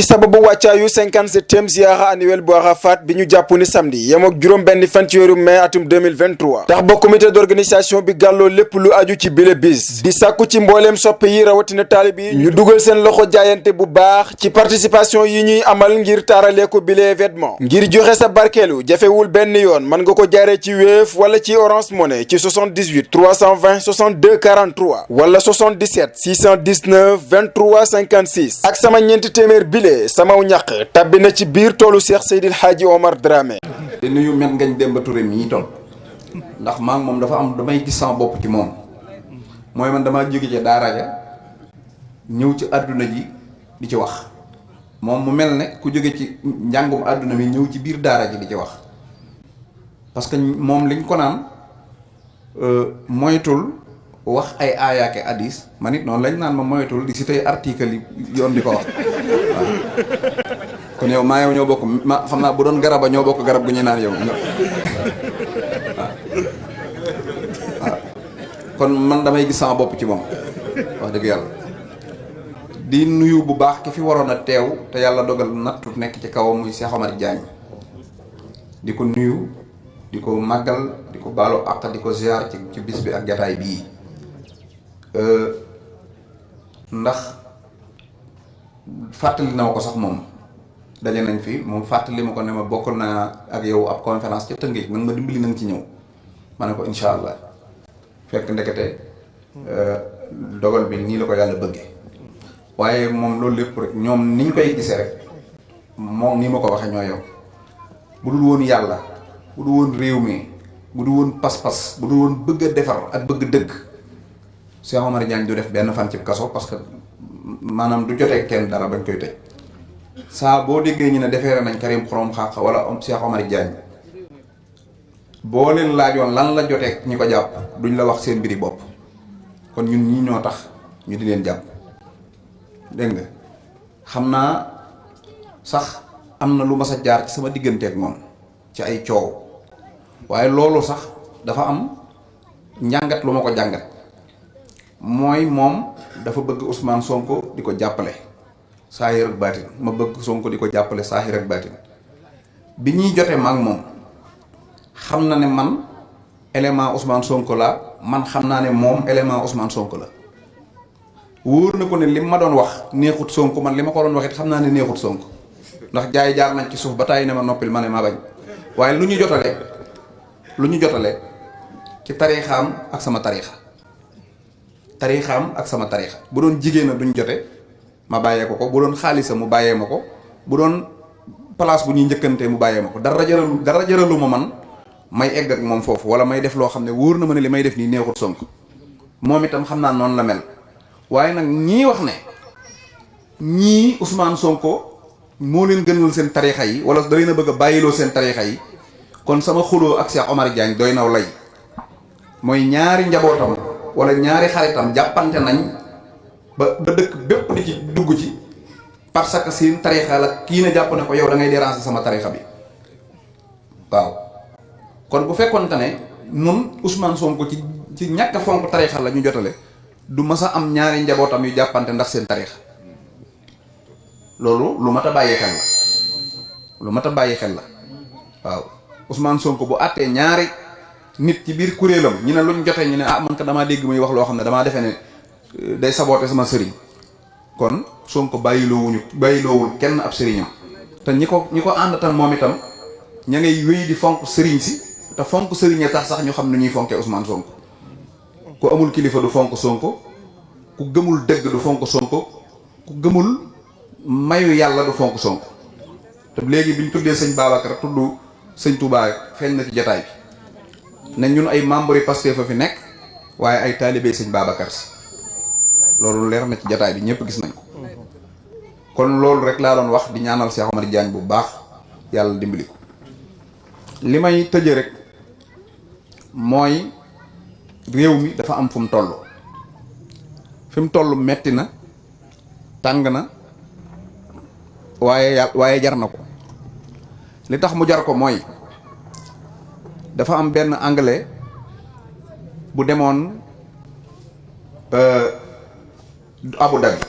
ci sababu wàccaayu 57e ziara annuel bu Arafat bi ñu jàpp ni samedi yem ak juróom benn fan ci weeru mai atum 2023 tax ba comité d'organisation bi gàlloo lépp lu aju ci bile bis di sàkku ci mbooleem soppe yi rawatina taalib yi ñu dugal seen loxo jaayante bu baax ci participation yi ñuy amal ngir taaralee ko bile événement ngir joxe sa barkeelu jafewul benn yoon mën nga ko jaaree ci Wave wala ci Orange Money ci 78 320 62 43 wala 77 619 23 56 ak sama ñeenti téeméer bile samaw ñàq tabbi na ci biir toolu Cheikh Seydil Hadji Omar Dramé. di nuyu met ngañ Demba Touré mii toll ndax maa ngi moom dafa am damay gis sama bopp ci moom mooy man damaa jóge ci daara ja ñëw ci àdduna ji di ci wax moom mu mel ne ku jóge ci njàngum àdduna mi ñëw ci biir daara ji di ci wax parce que moom liñ ko naan moytul wax ay aayaake hadis man it noonu lañ naan ma moytul di citer article yi yoon di ko wax waaw kon yow maa yow ñoo bokk ma xam naa bu doon garaba ñoo bokk garab gu ñu naan yow waaw kon man damay gis sama bopp ci moom wax dëgg yàlla di nuyu bu baax ki fi waroon a teew te yàlla dogal nattu nekk ci kawam muy Cheikh Omar Diagne di ko nuyu di ko màggal di ko baalu àq di ko ziar ci bis bi ak jataay bii ndax fàttali na ma ko sax moom daje nañ fi moom fàttali ma ko ne ma bokk naa ak yow ab conférence ca Tëngéej nag ma dimbali nañ ci ñëw ma ne ko incha allah fekk ndekete dogal bi nii la ko yàlla bëggee waaye moom loolu lépp rek ñoom niñ koy gisee rek moom nii ma ko waxee ñoo yow bu dul woon yàlla bu dul woon réew mi bu dul woon pas-pas bu dul woon bëgg a defar ak bëgg dëgg Cheikh Omar Diagne du def benn fan ci kaso parce que maanaam du jotee kenn dara bañ koy tëj saa boo déggee ñu ne defeere nañ Karim Xurum Xaq wala Cheikh Omar Diagne boo leen laajoon lan la jotee ñi ko jàpp duñ la wax seen mbiri bopp kon ñun ñi ñoo tax ñu di leen jàpp dégg nga xam naa sax am na lu ma sa jaar ci sama digganteeg moom ci ay coow waaye loolu sax dafa am njàngat lu ma ko jàngat mooy moom dafa bëgg Ousmane Sonko di ko jàppale saahir ak baatin ma bëgg Sonko di ko jàppale saahir ak baatin bi ñuy jotee ma ak moom xam na ne man élément Ousmane Sonko la man xam naa ne moom élément Ousmane Sonko la wóor na ko ne li ma doon wax neexut Sonko man li ma ko doon wax it xam naa ne neexut Sonko ndax jaay jaar nañ ci suuf ba tàyyi ne ma noppil ma ne ma bañ waaye lu ñu jotale ci tariixaam ak sama tariixa bu doon jigéen a duñ jote ma bàyyee ko bu doon xaalisa mu bàyyee ma ko bu doon place bu ñuy njëkkantee mu bàyyee ma ko dara jaralu ma man may egg ak moom foofu wala may def loo xam ne wóor na ma ne li may def nii neexut Sonko moom itam xam naa noonu la mel waaye nag ñii wax ne ñii Ousmane Sonko moo leen gënal seen tariixa yi wala da leen a bëgg a bàyyiloo seen tariixa yi kon sama xuloo ak Cheikh Omar Diagne doy naw lay mooy ñaari njabootam wala ñaari xaritam jàppante nañ ba dëkk bépp di ci dugg ci parce que seen tariixa la kii na jàpp ne ko yow da ngay déranger sama tariixa bi waaw kon bu fekkoonte ne nun Ousmane Sonko ci ñàkk a fonk tariixa la ñu jotale du mas a am ñaari njabootam yu jàppante ndax seen tariixa loolu lu mat a bàyyi xel la waaw Ousmane Sonko bu àttee ñaari nit ci biir kuréelam ñu ne luñ jotee ñu ne man ka damaa dégg muy wax loo xam ne damaa defee ne day saboote sama sëriñ kon Sonko bàyyiloowul kenn ab sëriñam te ñi ko ànd tam moom itam ña ngay wéy di fonk sëriñ si te fonk sëriñee tax sax ñu xam ne ñuy fonkee Ousmane Sonko ku amul kilifa du fonk Sonko ku gëmul dëgg du fonk Sonko ku gëmul mayu yàlla du fonk Sonko te léegi bi ñu tuddee sëñ Babacar tudd sëñ Touba feeñ na ci jataay bi ne ñun ay membre yi Pastef fa fi nekk waaye ay taalibey sëñ Babacar si loolu leer na ci jataay bi ñëpp gis nañ ko kon loolu rek laa doon wax di ñaanal Cheikh Omar Diagne bu baax yàlla dimbali ko li may tëje rek mooy réew mi dafa am fu mu toll metti na tàng na waaye jar na ko li tax mu jar ko mooy dafa am benn anglais bu demoon Abu Dhabi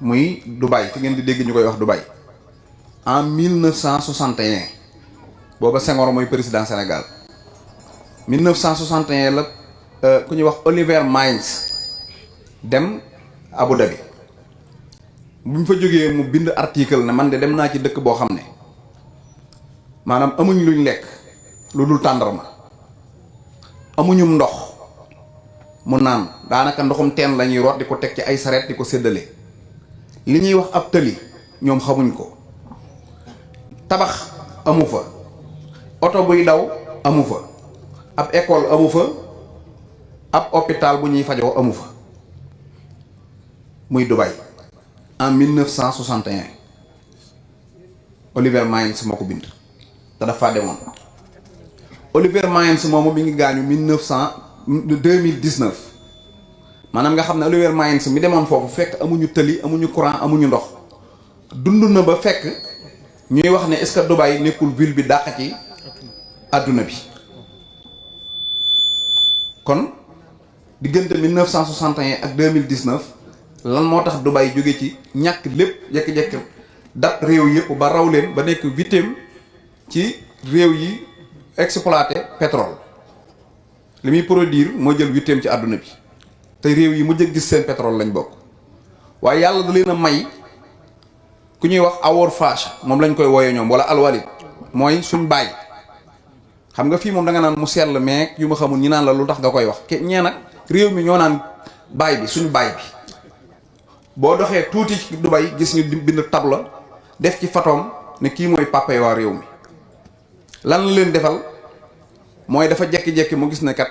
muy Dubai fi ngeen di dégg ñu koy wax Dubai en 1961 booba Senghor mooy président Sénégal 1961 la ku ñuy wax Oliver Mines dem Abu Dhabi bu ñu fa jógee mu bind article ne man de dem naa ci dëkk boo xam ne maanaam amuñ luñ lekk lu dul tàndarma amuñum ndox mu naan daanaka ndoxum teen la ñuy root di ko teg ci ay sareet di ko séddale li ñuy wax ab tëli ñoom xamuñ ko tabax amu fa oto buy daw amu fa ab école amu fa ab hôpital bu ñuy fajoo amu fa muy Dubaï en 1961 Oliver Mines moo ko bind te dafa demoon Oliver Mines moomu mi ngi gaañu 2019 maanaam nga xam ne Oliver Mines mi demoon foofu fekk amuñu tëli amuñu courant amuñu ndox dund na ba fekk ñuy wax ne est-ce que Dubaï nekkul ville bi dàq ci àdduna bi kon diggante 1961 ak 2019 lan moo tax Dubaï jóge ci ñàkk lépp jekki-jekki dat réew yëpp ba raw leen ba nekk 8e ci réew yi exploité pétrole li muy produire moo jël 8e ci àdduna bi te réew yi mu jël gis seen pétrole lañ bokk waaye yàlla da leen a may ku ñuy wax awor fache moom lañ koy wooyee ñoom wala alwalid mooy suñ baay xam nga fii moom da nga naan mu sell meeg yu ma xamul ñi naan la lu tax nga koy wax ñee nag réew mi ñoo naan baay bi suñu baay bi boo doxee tuuti ci Dubaï gis ñu bind tabla def ci fatoom ne kii mooy papa waa réew mi lan la leen defal mooy dafa jekki-jekki mu gis ne kat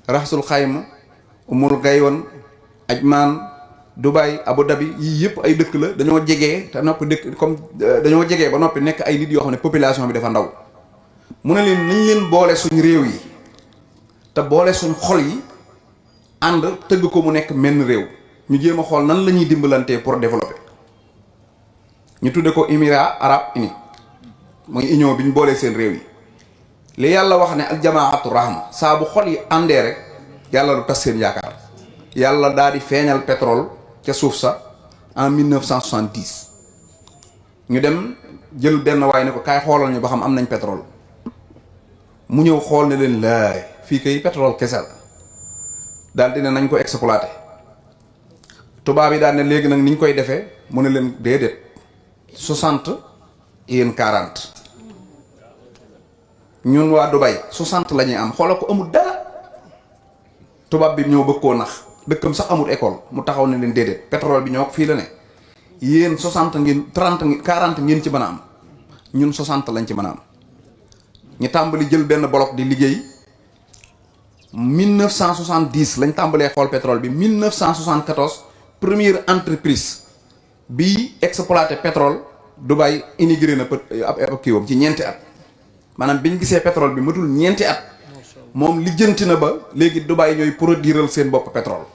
raxasul xayma umur gaywoon ajmaan Dubaï Abu Dhabi yii yëpp ay dëkk la dañoo jegee te noppi dëkk comme dañoo jegee ba noppi nekk ay nit yoo xam ne population bi dafa ndaw mu ne leen nañ leen boole suñ réew yi te boole suñ xol yi ànd tëgg ko mu nekk menn réew ñu jéem a xool nan la ñuy dimbalantee pour développer ñu tudde ko Émirats arabes unis mooy union bi ñu boolee seen réew yi li yàlla wax ne al jamaatu rahma saa bu xol yi àndee rek yàlla du tas seen yaakaar yàlla daal di feeñal pétrole ca suuf sa en 1970 ñu dem jël benn waay ne ko kaay xoolal ñu ba xam am nañ pétrole mu ñëw xool ne leen laay fii kay pétrole kese la daal di ne nañ ko exploité tubaab yi daal ne léegi nag ni ñu koy defee mu ne leen déedéet 60 yéen 40 ñun waa Dubaï 60 la ñuy am xoolal ko amul dara tubaab bi ñëw bëgg koo nax dëkkam sax amul école mu taxaw ne leen déedéet pétrole bi ñoo fii la ne yéen 60 ngeen 30 40 ngeen ci mën a am ñun 60 lañ ci mën a am ñu tàmbali jël benn bloc di liggéey 1970 lañ tàmbalee xool pétrole bi 1974 première entreprise bi exploité pétrole Dubaï inauguré na ab kiiwam ci ñeenti at maanaam bi ñu gisee pétrole bi matul ñeenti at moom lijjanti na ba léegi Dubaï ñooy produiral seen bopp pétrole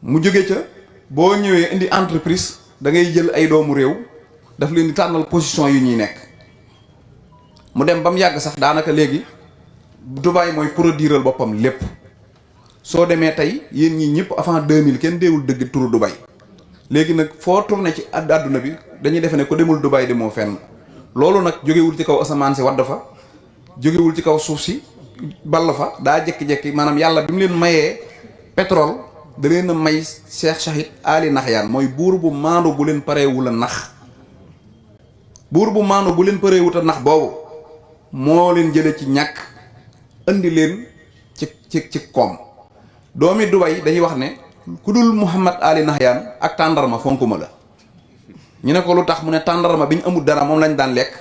mu jóge ca boo ñëwee indi entreprise da ngay jël ay doomu réew daf leen di tànnal position yu ñuy nekk mu dem ba mu yàgg sax daanaka léegi Dubaï mooy produiral boppam lépp soo demee tey yéen ñii ñëpp avant 2000 kenn deewul dëgg turu Dubaï léegi nag foo tourné ci àdduna bi dañuy defe ne ko demul Dubaï demoo fenn loolu nag jógewul ci kaw asamaan si wadd fa jógewul ci kaw suuf si ball fa daa jekki-jekki maanaam yàlla bi mu leen mayee pétrole da leen a may Cheikh Chahid Ali Nahyan mooy buur bu maandu bu leen pareewul a nax buur bu maandu bu leen pareewut a nax boobu moo leen jële ci ñàkk indi leen ci koom doomi Dubaï dañuy wax ne ku dul Mouhamad Ali Nahyan ak tàndarma fonkuma la ñu ne ko lu tax mu ne tàndarma bi ñu amul dara moom lañ daan lekk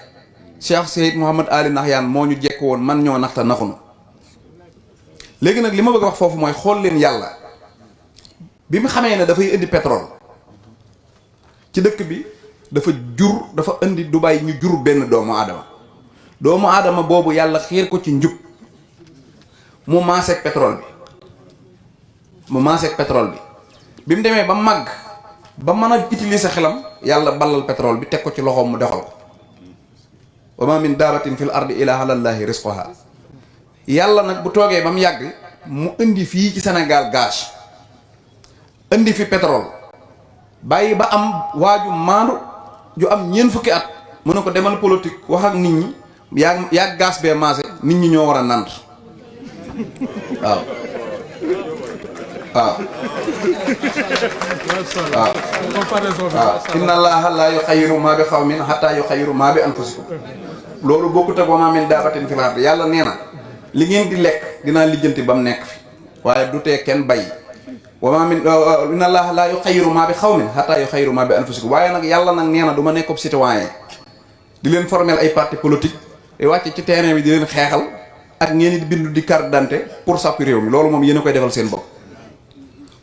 Cheikh Seyd Mouhamad Ali Nahyan moo ñu jekk woon man ñoo naxta naxunu léegi nag li ma bëgg a wax foofu mooy xool leen yàlla bi mu xamee ne dafay indi pétrole ci dëkk bi dafa indi Dubaï ñu jur benn doomu aadama boobu yàlla xiir ko ci njub mu maaseeg pétrole bi mu demee ba màgg ba mën a utiliser xelam yàlla ballal pétrole bi teg ko ci loxoom mu doxal ko wa ma min daabatin fil ardi illa alallahi rizquha yàlla nag bu toogee ba mu yàgg mu indi fii ci Sénégal gaz indi fi pétrole bàyyi ba am waaju maandu ju am ñeent fukki at mu ne ko demal politique wax ak nit ñi yaa gaas bee maase nit ñi ñoo war a nant waaw waaw waaw inna allaha la yuxayyiru ma bi xawmin hatta yuxayyiru ma bi anfusikum loolu bokkut ak wa ma min daabatin fil ardi yàlla nee na li ngeen di lekk dinaa lijjanti ba mu nekk fi waaye du tee kenn bay wa ma min inna allaha la yuxayyiru ma bi xawmin hatta yuxayyiru ma bi anfusikum waaye nag yàlla nag nee na du ma nekk citoyen di leen former ay parti politique di wàcc ci terrain bi di leen xeexal ak ngeen di bindu di carte d'identité pour sàppi réew mi loolu moom yéen a koy defal seen bopp.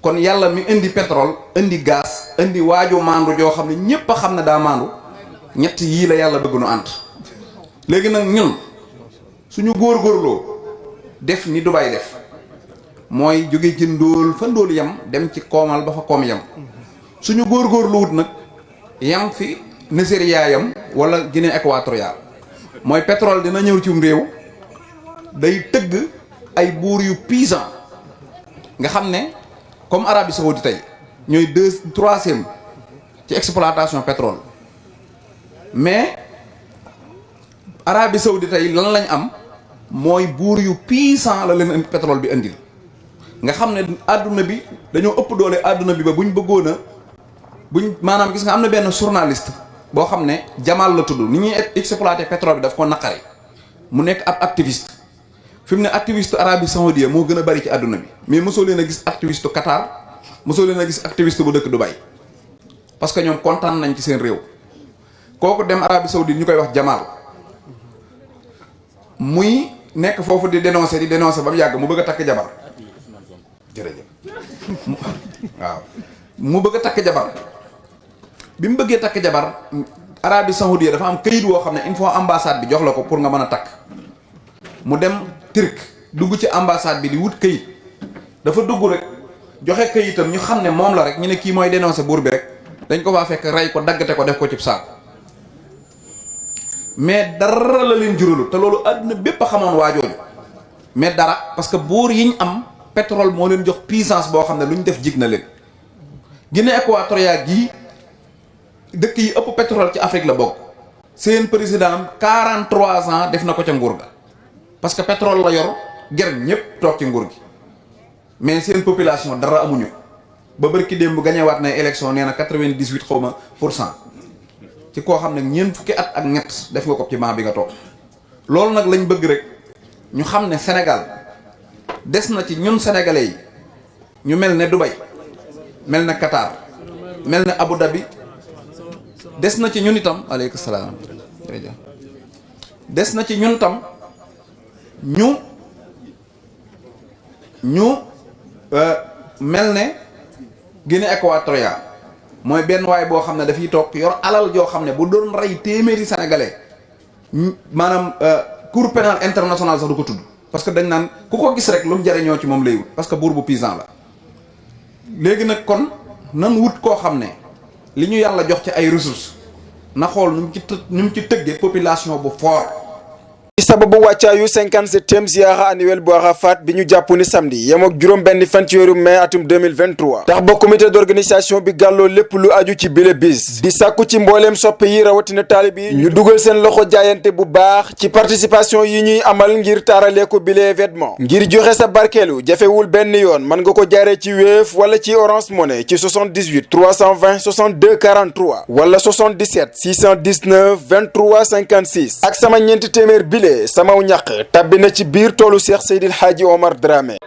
kon yàlla mi indi pétrole indi gaz indi waaju maandu joo xam ne ñépp a xam ne daa maandu ñett yii la yàlla bëgg nu ànd léegi nag ñun suñu góorgóorloo def ni Dubaay def mooy jóge ci ndóol fa ndóol yam dem ci koomal ba fa koom yam suñu góorgóorluwut nag yam fi Nigeria yam wala Guinée équatoriale mooy pétrole dina ñëw ci réew day tëgg ay buur yu puissant nga xam ne comme Arabie Saoudite tey ñooy 3e ci exploitation pétrole mais Arabie Saoudite tey lan lañ am mooy buur yu puissant la leen pétrole bi indil nga xam ne àdduna bi dañoo ëpp doole àdduna bi ba buñ bëggoon a maanaam gis nga am na benn journaliste boo xam ne Jamal la tudd ni ñuy exploiter pétrole bi daf ko naqari mu nekk ab activiste fi mu ne activiste Arabie Saoudite moo gën a bari ci àdduna bi mais mosoo leen a gis activiste Qatar mosoo leen a gis activiste bu dëkk Dubaï parce que ñoom kontaan nañ ci seen réew kooku dem Arabie Saoudite ñu koy wax Jamal muy nekk foofu di dénoncer ba mu yàgg mu bëgg a takk jabar jërëjëf waaw mu bëgg a takk jabar bi mu bëggee takk jabar Arabie Saoudite dafa am këyit woo xam ne il faut ambassade bi jox la ko pour nga mën a takk mu dem Turc dugg ci ambassade bi di wut këyit dafa dugg rek joxe këyitam ñu xam ne moom la rek ñu ne kii mooy dénoncer buur bi rek dañ ko faa fekk rey ko daggate ko def ko ci saako mais dara la leen juralu te loolu àdduna bépp a xamoon waajooju mais dara parce que buur yiñ am pétrole moo leen jox puissance boo xam ne lu ñu def jig na leen Guinée équatoriale gii dëkk yi ëpp pétrole ci Afrique la bokk seen président 43 ans def na ko ca nguur ga parce que pétrole la yor ger ñëpp toog ci nguur gi mais seen population dara amuñu ba bërki démb bu gañewaat na élection nee na 98 xawma % ci koo xam ne ñeent fukki at ak ñett def nga ko ci maa bi nga toog loolu nag lañ bëgg rek ñu xam ne Sénégal des na ci ñun sénégalais yi ñu mel ne Dubaï mel ne Qatar mel ne Abu Dhabi des na ci ñun itam aleykum salaam jërëjëf des na ci ñun itam ñu mel ne Guinée équatoriale mooy benn waay boo xam ne dafiy toog yor alal joo xam ne bu doon rey téeméeri sénégalais maanaam cour pénal international sax du ko tudd parce que dañ naan ku ko gis rek lu mu jariñoo ci moom lay wut parce que buur bu puissant la léegi nag kon nan wut koo xam ne li ñu yàlla jox ci ay ressources na xool nu mu ci tëggee population bu fort. ci sababu wàccaayu 57e ziara annuel bu Arafat bi ñu jàpp ni samedi yem ak juróom benn fan ci weeru mai atum 2023 tax ba comité d'organisation bi gàlloo lépp lu aju ci bile bis di sàkku ci mbooleem soppe yi rawatina taalib yi ñu dugal seen loxo jaayante bu baax ci participation yi ñuy amal ngir taaralee ko bile événement ngir joxe sa barkeelu jafewul benn yoon mën nga ko jaaree ci Wave wala ci Orange Money ci 78 320 62 43 wala 77 619 23 56 ak sama ñeenti téeméer bile samaw ñàq tabbi na ci biir toolu Cheikh Seydil Hadji Omar Dramé